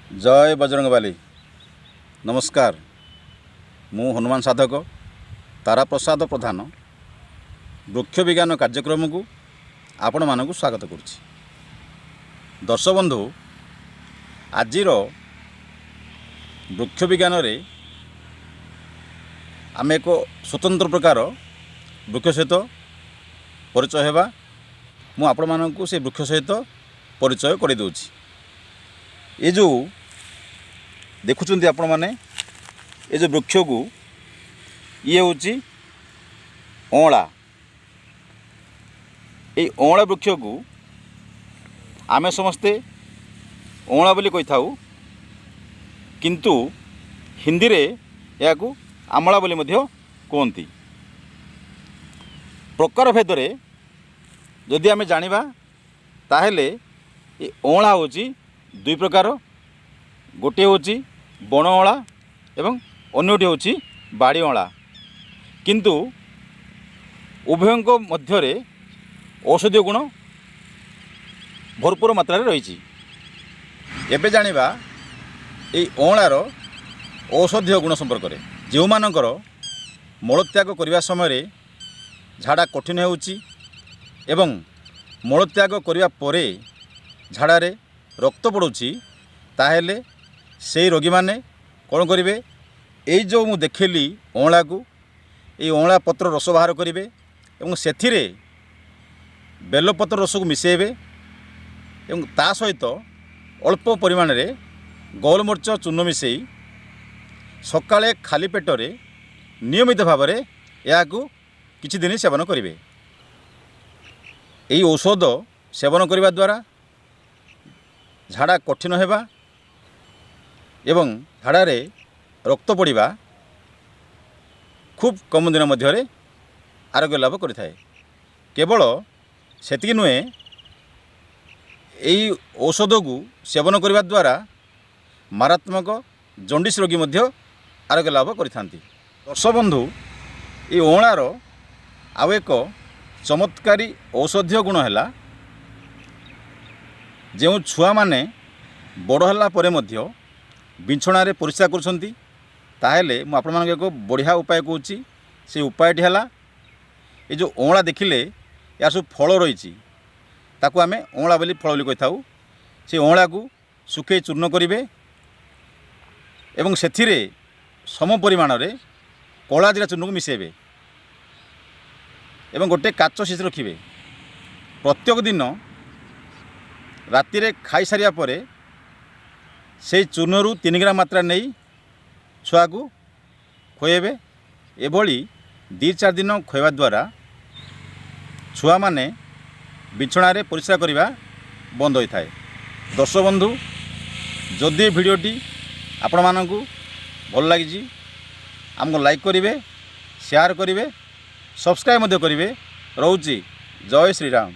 ଜୟ ବଜରଙ୍ଗବାଲି। ନମସ୍କାର। ମୁଁ ହନୁମାନ ସାଧକ ତାରାପ୍ରସାଦ ପ୍ରଧାନ ବୃକ୍ଷ ବିଜ୍ଞାନ କାର୍ଯ୍ୟକ୍ରମକୁ ଆପଣମାନଙ୍କୁ ସ୍ୱାଗତ କରୁଛି। ଦର୍ଶକ ବନ୍ଧୁ, ଆଜିର ବୃକ୍ଷ ବିଜ୍ଞାନରେ ଆମେ ଏକ ସ୍ୱତନ୍ତ୍ର ପ୍ରକାର ବୃକ୍ଷ ସହିତ ପରିଚୟ ହେବା। ମୁଁ ଆପଣମାନଙ୍କୁ ସେ ବୃକ୍ଷ ସହିତ ପରିଚୟ କରିଦେଉଛି। ଏ ଯେଉଁ ଦେଖୁଛନ୍ତି ଆପଣମାନେ, ଏ ଯେଉଁ ବୃକ୍ଷକୁ, ଇଏ ହେଉଛି ଅଁଳା। ଏଇ ଅଁଳା ବୃକ୍ଷକୁ ଆମେ ସମସ୍ତେ ଅଁଳା ବୋଲି କହିଥାଉ, କିନ୍ତୁ ହିନ୍ଦୀରେ ଏହାକୁ ଆମଳା ବୋଲି ମଧ୍ୟ କୁହନ୍ତି। ପ୍ରକାର ଭେଦରେ ଯଦି ଆମେ ଜାଣିବା, ତାହେଲେ ଏ ଅଁଳା ହେଉଛି ଦୁଇ ପ୍ରକାର। ଗୋଟିଏ ହେଉଛି ବଣ ଅଁଳା ଏବଂ ଅନ୍ୟଟି ହେଉଛି ବାଡ଼ି ଅଁଳା। କିନ୍ତୁ ଉଭୟଙ୍କ ମଧ୍ୟରେ ଔଷଧୀୟ ଗୁଣ ଭରପୁର ମାତ୍ରାରେ ରହିଛି। ଏବେ ଜାଣିବା ଏଇ ଅଁଳାର ଔଷଧୀୟ ଗୁଣ ସମ୍ପର୍କରେ। ଯେଉଁମାନଙ୍କର ମଳତ୍ୟାଗ କରିବା ସମୟରେ ଝାଡ଼ା କଠିନ ହେଉଛି ଏବଂ ମଳତ୍ୟାଗ କରିବା ପରେ ଝାଡ଼ାରେ ରକ୍ତ ପଡ଼ୁଛି, ତାହେଲେ ସେଇ ରୋଗୀମାନେ କ'ଣ କରିବେ? ଏଇ ଯେଉଁ ମୁଁ ଦେଖିଲି ଅଁଳାକୁ, ଏଇ ଅଁଳା ପତ୍ର ରସ ବାହାର କରିବେ ଏବଂ ସେଥିରେ ବେଲପତ୍ର ରସକୁ ମିଶାଇବେ ଏବଂ ତା ସହିତ ଅଳ୍ପ ପରିମାଣରେ ଗୋଲମରିଚ ଚୂର୍ଣ୍ଣ ମିଶାଇ ସକାଳେ ଖାଲି ପେଟରେ ନିୟମିତ ଭାବରେ ଏହାକୁ କିଛି ଦିନ ସେବନ କରିବେ। ଏହି ଔଷଧ ସେବନ କରିବା ଦ୍ୱାରା ଝାଡ଼ା କଠିନ ହେବା ଏବଂ ଝାଡ଼ାରେ ରକ୍ତ ପଡ଼ିବା ଖୁବ୍ କମ ଦିନ ମଧ୍ୟରେ ଆରୋଗ୍ୟ ଲାଭ କରିଥାଏ। କେବଳ ସେତିକି ନୁହେଁ, ଏଇ ଔଷଧକୁ ସେବନ କରିବା ଦ୍ୱାରା ମାରାତ୍ମକ ଜଣ୍ଡିସ୍ ରୋଗୀ ମଧ୍ୟ ଆରୋଗ୍ୟ ଲାଭ କରିଥାନ୍ତି। ଦର୍ଶକ ବନ୍ଧୁ, ଏଇ ଅଁଳାର ଆଉ ଏକ ଚମତ୍କାରୀ ଔଷଧୀୟ ଗୁଣ ହେଲା, ଯେଉଁ ଛୁଆମାନେ ବଡ଼ ହେଲା ପରେ ମଧ୍ୟ ବିଛଣାରେ ପରିସ୍ରା କରୁଛନ୍ତି, ତାହେଲେ ମୁଁ ଆପଣମାନଙ୍କୁ ଏକ ବଢ଼ିଆ ଉପାୟ କହୁଛି। ସେ ଉପାୟଟି ହେଲା, ଏ ଯେଉଁ ଅଁଳା ଦେଖିଲେ, ଏହାର ସବୁ ଫଳ ରହିଛି, ତାକୁ ଆମେ ଅଁଳା ବୋଲି ଫଳ ବୋଲି କହିଥାଉ। ସେ ଅଁଳାକୁ ଶୁଖେଇ ଚୂର୍ଣ୍ଣ କରିବେ ଏବଂ ସେଥିରେ ସମ ପରିମାଣରେ କଳା ଜିରା ଚୂର୍ଣ୍ଣକୁ ମିଶାଇବେ ଏବଂ ଗୋଟେ କାଚ ଶିଶି ରଖିବେ। ପ୍ରତ୍ୟେକ ଦିନ ରାତିରେ ଖାଇସାରିବା ପରେ ସେଇ ଚୂର୍ଣ୍ଣରୁ 3 ଗ୍ରାମ ମାତ୍ରା ନେଇ ଛୁଆକୁ ଖୁଆଇବେ। ଏଭଳି 2-4 ଦିନ ଖୁଆଇବା ଦ୍ୱାରା ଛୁଆମାନେ ବିଛଣାରେ ପରିସ୍ରା କରିବା ବନ୍ଦ ହୋଇଥାଏ। ଦର୍ଶକ ବନ୍ଧୁ, ଯଦି ଏ ଭିଡ଼ିଓଟି ଆପଣମାନଙ୍କୁ ଭଲ ଲାଗିଛି, ଆମକୁ ଲାଇକ୍ କରିବେ, ସେୟାର କରିବେ, ସବସ୍କ୍ରାଇବ୍ ମଧ୍ୟ କରିବେ। ରହୁଛି, ଜୟ ଶ୍ରୀରାମ।